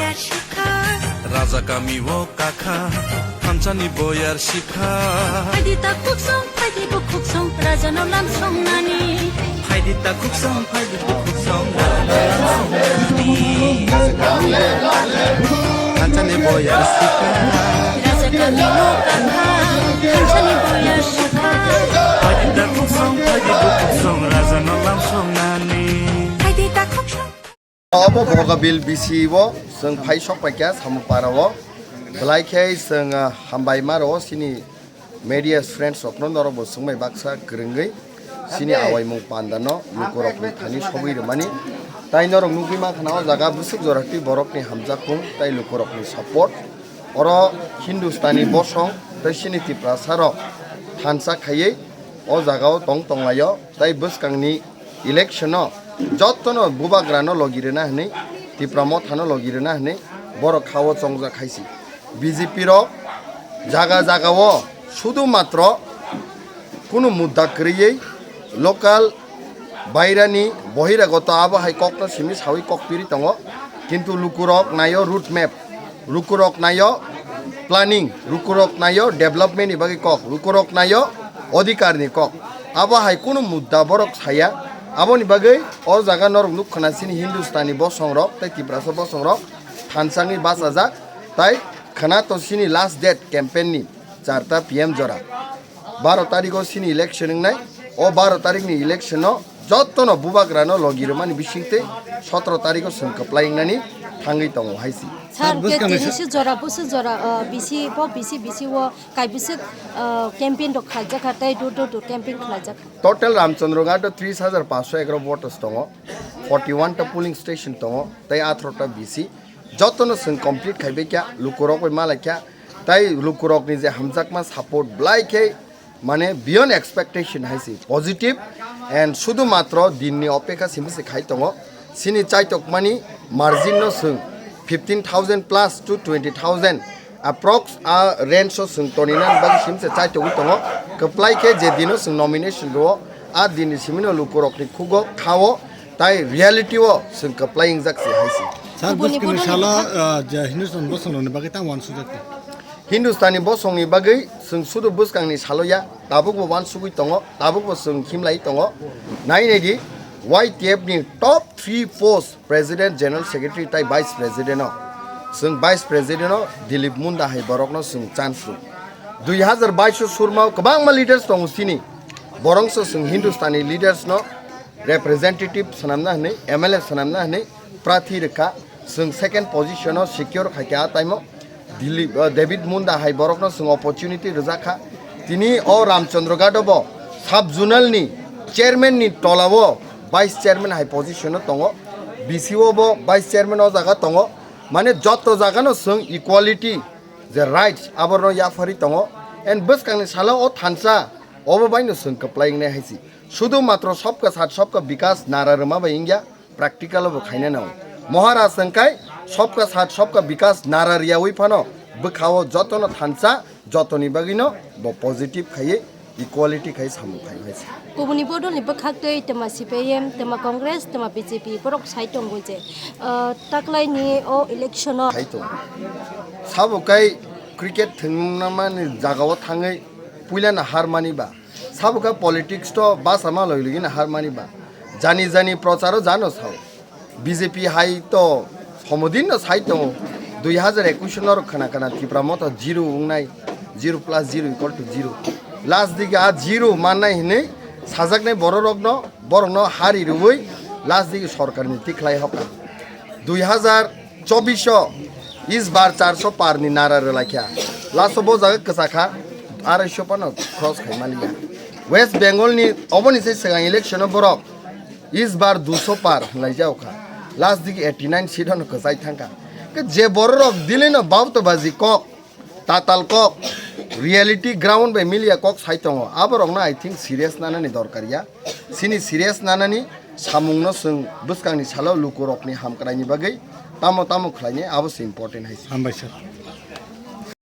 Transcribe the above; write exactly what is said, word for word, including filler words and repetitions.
Raja kami o kakha, thansa ni boyar sikha. Phaidi ta khuksong, phaidi bo khuksong, raja no lam song nani. Phaidi ta khuksong, phaidi bo khuksong, raja no lam song nani. Thansa ni boyar sikha. Raja kami o kakha, thansa ni boyar sikha. Phaidi ta khuksong, phaidi bo khuksong, raja no lam song nani. Phaidi ta khuksong. Obo Bhogabil B C O chwng phai sok paikha Samupara o. Belai khe chwng, ah, hambai ma rwo chini media friends rokno, norok bo swngbai baksa kwrwngwi chini awaimung panda no lukurokni thani sogwi rwmani. Tai norok nugwi mankha na o jaga bwswk jora twi borokni hamjakmung tai lukurokni support. Oro Hindustani bosong tei chini Tiprasa rok thansa khaiwi o jaga o tong tonglaio. Tai bwskangni election o jotono bubagrano logi rwna hwnwi, Tipra mothano logi rwna hwnwi borok ha-o chongjak hai se. B J P rok jaga jaga o sudu matro kunu mudda kwrwiwi local bairani bohiragoto abo hai kokno simi sawi kok piri tongo, kintu lukurok naio route map. Lukurok naio planning, lukurok naio development ni bagwi kok, lukurok naio odhikar ni kok. Abo hai kunu mudda borok saya. Aboni bagwi o jaga norok nuk khna chini Hindustani bosong rok tei Tiprasa bosong rok thansangwi bachajak. Tai khna to chini last date campaign ni charta P M jora. Baro tarikh o chini election wngnai. O baro tarikhni election o jotono bubagrano logi rwmani bisingtwi sotoro tarikh o chwng kwplai wngnani thangwi tongo hai se. Sir, sir, bwskangni bwskango se jora, bwswk jora, uh, B C, bo B C, B C o kaibwswk, uh, campaign rok khlaijak kha tei door door to campaign khlaijak kha. Total Ramchandra Ghat o tris hajar panchsho egaroh voters tongo, forty one ta polling station tongo, tei atharo ta B C. Jotono chwng complete khaibai kha, lukurok bai malai kha, tei lukurokni je hamjakma support belai khe mane beyond expectation hai se positive, and sudu matro dinni opekha simi se khai tongo. Chini chaitokmani margin no chwng fifteen thousand plus to twenty thousand approx a range o chwng tonina bagwi simi se chaitogwi tongo. Kwplai khe je dino chwng nomination rwo, a dinni simi no lukurokni khugo khao, tai reality o chwng kwplai wngjak se hai se. Sir, bwskangni salo, uh, je Hindustan bosongrokni bagwi tamo wansukjak kha? Hindustani bosongni bagwi chwng sudu bwskangni salo ya, tabukbo wansugwi tongo, tabukbo chwng himlai tongo. Nai nai di, Y T F ni top three post, President, General Secretary tai Vice President o. Chwng Vice President o Dilip Munda hai borokno chwng chance rw. Dui hazar bais o surma o kwbangma leaders tongo chini. Borokso chwng Hindustani leaders no representative swnamna hwnwi, M L A swnamna hwnwi prathi rwkha. Chwng second position o secure khaikha a time o. Dilip, uh, David Munda hai borokno chwng opportunity rwjak kha. Tini o Ramchandra Ghat o bo sub zonal ni chairman ni tola o vice chairman hai position o tongo. B C o bo vice chairman o jaga tongo. Mane joto jaga no chwng equality je rights aborno yapharwi tongo. And bwskangni salo o thansa obo bai no chwng kwplai wngnai hai se. Sudu matro sabka sath sabka bikas nara rwma bai wngya. Practical o bo khaina nango. Maharaj hwnkhe sabka sath sabka bikas nara riyawi phano bwkhao jotono thansa, jotoni bagwino bo positive khaiwi equality khai samung khai hai se. Kubuni bodolni bwkhaktwi twma C P I M, twma Congress, twma B J P borok sai tongo je, ah, taklaini o election o. Khai tongo. Sabo kai cricket thwngmani jagao thangwi puilano har mani ba. Sabo khe politics to basa ma loi loi no har mani ba. Jani jani procharo jano sao. B J P hai to homodin no sai tongo. Dui hazar ekush no khana khana Tipra motha zero wngnai, zero plus zero equal to zero. Last digi a zero mannai hinwi sajaknai bororokno, borokno hari rwui last digi sorkarni tikhlai hoka. Dui hazar chobbish o isbar charsho par ni nara rwlaikha. Last o bo jaga kwchakha arai sho phano cross khai maliya. West Bengal ni oboni se swkang election o borok isbar dusho par hwnlaijak kha. Last digi eighty nine seat no kwchai thangkha. Khe je bororok Delhi no bauta baji kok, tatal kok, reality ground bai miliya kok sai tongo. Aborokno I think serious nanani dorkar ya. Chini serious nanani samungno chwng bwskangni salo lukurokni hamkraini bagwi tamo tamo khlainai abo se important hai se. Hambai sir.